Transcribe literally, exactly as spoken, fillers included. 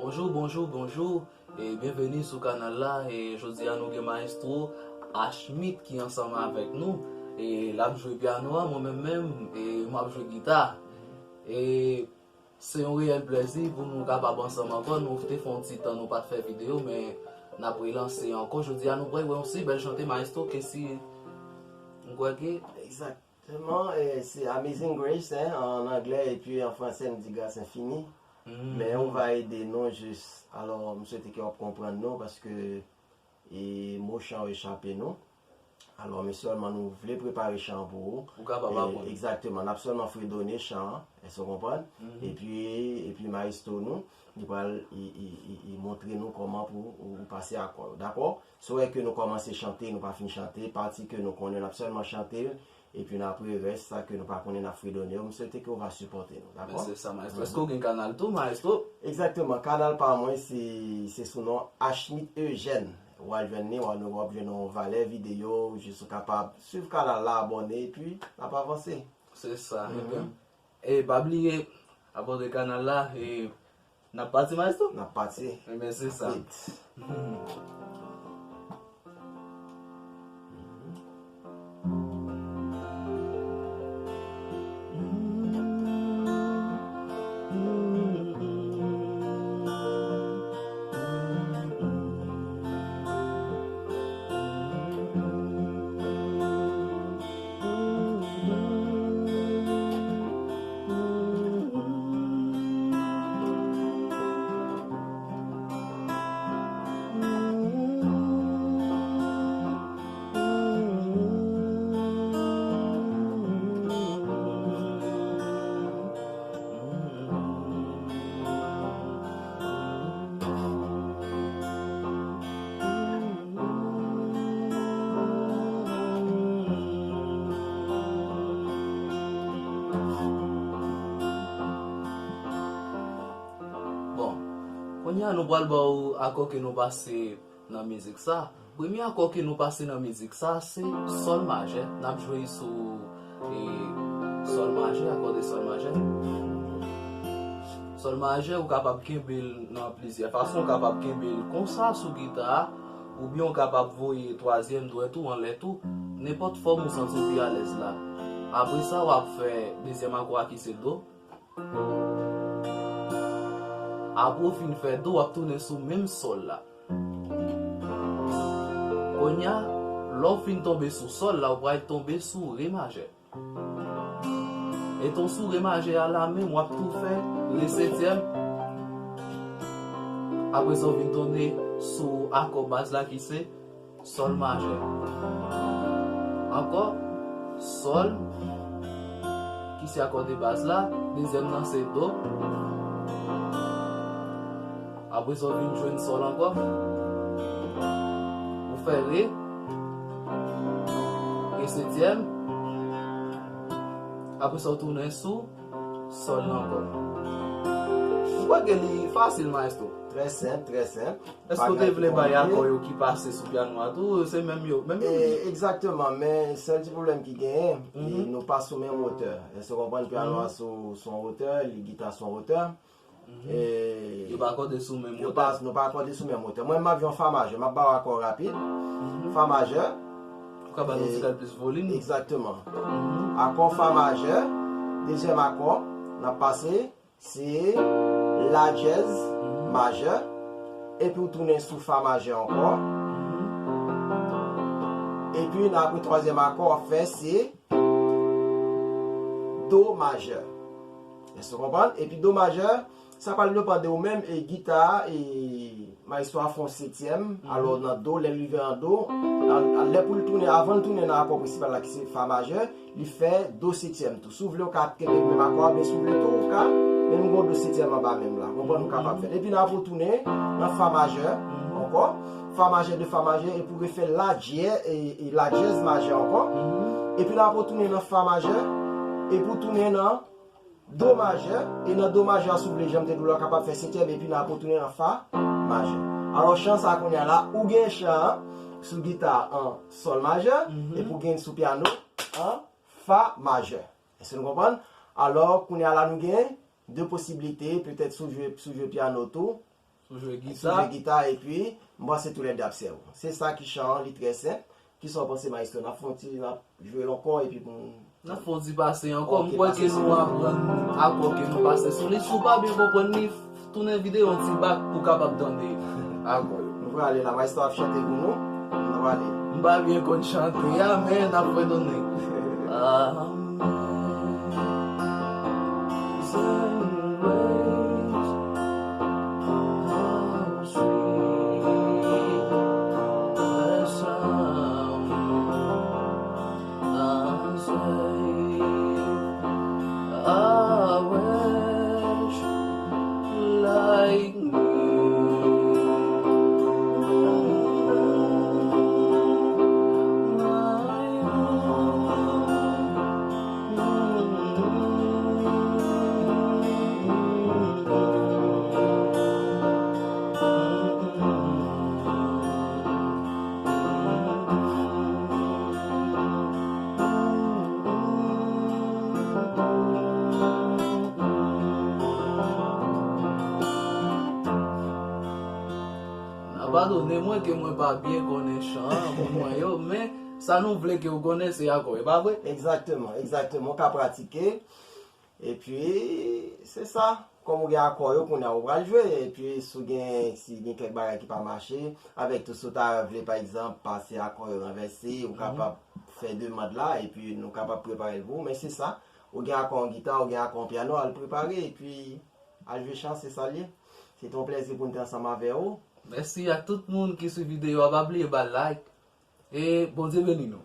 Bonjou, bonjou, bonjou, e byenveni sou kanal la. E jodi a nou gen Maestro Ashmith ki ansanm avèk nou. E l ap jwe pyano a, mwen menm menm, e mwen ap jwe gita. E se yon reyèl plèzi pou nou kapab ansanm ankò. Nou te fè yon ti tan nou pa t fè videyo, men n ap relanse ankò. Jodi a nou pral wè yon si bèl chante Maestro, ke si m kwè ke Exactement, e se Amazing Grace, hein, an anglè, epi an fransè m di Grâce Infinie. Men ou va ede nou jis. Alò, m swete ke w ap konprann nou, paske e mo chan yo echape nou. Alò, men sèlman nou vle prepare chan an pou ou. Ou kapab aprann. Egzakteman, n ap sèlman fredone chan an, èske w konprann? Epi, epi maestro nou, li pral, li, li, li, li montre nou kòman pou ou pase akò yo, dakò? Si w wè ke nou kòmanse chante, nou pa fin chante, pati ke nou konnen, n ap sèlman chante l, epi n apre rès sa ke nou pa konnen, n ap fredone yo. M swete ke w va sipòte nou, dakò? Men se sa, maestro. Èske w gen kanal tou, maestro? Egzakteman. Kanal pa mwen, se, se sou non Ashmith Eugène. W al jwenn li, w al, w ap jwenn yon valè videyo, jis ou kapab swiv kanal la, abòne, epi n ap avanse. Se sa, ebyen. E pa bliye, abòne kanal la, e n ap pati, maestro? N ap pati. Ebyen, se sa. Vit. Bon, kounye a nou pral ba w akò ke nou pase nan mizik sa. Premye akò ke nou pase nan mizik sa, se sòl majè. N ap jwe sou, e, sòl majè, akò de sòl majè. Sòl majè, ou kapab kenbe l nan plizyè fason. Ou kapab kenbe l konsa sou gita a, oubyen ou kapab voye twazyèm dwèt ou anlè tou, nenpòt fòm ou santi w pi alèz la. Apre sa, w ap fè dezyèm akò a ki se do. Apre w fin fè do, w ap tounen sou menm sòl la. Kounye a, lè w fin tonbe sou sòl la, ou pral tonbe sou re majè. Etan w sou re majè a la menm, w ap tou fè re setyèm. Apre sa, w vin tounen sou akò baz la ki se sòl majè. Ankò, sòl, ki se akò de baz la, dezyèm nan se do. Apre sa, w vin jwenn sòl ankò. Ou fè re, re setyèm. Apre sa, w tounen sou sòl la ankò. M kwè ke li fasil, maestro. Trè senp, trè senp. Èske w te vle bay akò yo ki pase sou pyano a tou? Se menm yo, menm yo. E, egzakteman, men sèl ti pwoblèm ki genyen, e, nou pa sou menm wotè. Èske w konprann? Pyano a sou, sou yon wotè, li gita sou yon wotè. E, yo pa akòde sou menm wotè. Nou pa akòde sou menm wotè. Mwen, m ap jwe yon fa majè. M ap ba w akò rapid. Fa majè. Ou ka ba nou ti kal plis volim? Egzakteman. Akò fa majè. Dezyèm akò, n ap pase. Se la dyèz majè, epi w tounen sou fa majè ankò. Epi nan apre twazyèm akò w ap fè se do majè. Èske w konprann? Epi do majè, sa pral depann de ou menm e gita a, e Maestro a fè yon setyèm, alò nan do, lè l rive an do, a, a, lè pou l tounen, avan l tounen nan akò prensipal la ki se fa majè, li fè do setyèm tou. Si w vle, ou ka kenbe menm akò a, men si w vle tou, ou ka, men nou gen do setyèm anba menm la. Konprann, nou kapab fè l. Epi nan apre w tounen nan fa majè, ankò, fa majè de fa majè, epi w refè la dyè, e, e la dyèz majè ankò. Epi nan apre w tounen nan fa majè, epi w tounen nan do majè, e nan do majè a, si w vle, jan m te di w la, w kapab fè setyèm, epi nan apre w tounen nan fa majè. Alò, chan sa a kounye a la, ou gen chan an sou gita an sòl majè, epi w gen sou pyano an fa majè. Èske nou konprann? Alò, kounye a la, nou gen de posiblite, petèt si w jwe, si w jwe pyano tou, Ou jwe gita. Sou jwe gita, epi m panse toulède ap sèvi. Se sa ki chan an, li trè senp. Kisa w panse, Maestro? N ap fè yon ti, n ap jwe l ankò, epi pou n ap fè yon ti pase ankò. Ok, m kwè ke nou aprann akò ke nou pase sou li. Si w pa byen konprann li, tounen videyo yon ti bak pou w kapab tande akò yo. Nou prale la, Maestro ap chante pou nou. Nou prale. M pa byen konn chante a, men n ap fè tounen. Amazing grace, how sweet the sound that saved a wretch like me. N a padone mwen ke mwen pa byen konnen chan an, moun mwen yo, men sa nou vle ke w konnen se akò, e pa vre? Egzakteman, egzakteman. Ou ka pratike. Epi, se sa. Kòm ou gen akò yo, kounye a ou pral jwe. Epi, si w gen, si gen kèk bagay ki pa mache, avèk tou, si w ta vle, pa egzanp, pase akò yo ranvèse, ou kapab fè demann la, epi nou kapab prepare l pou ou. Men se sa. Ou gen akò an gita, ou gen akò an pyano, al prepare, epi al jwe chan, se sa l ye. Se te yon plèzi pou n te ansanm avè ou. Mèsi a tout moun ki swiv videyo a. Pa bliye ba l like. E Bondye beni nou.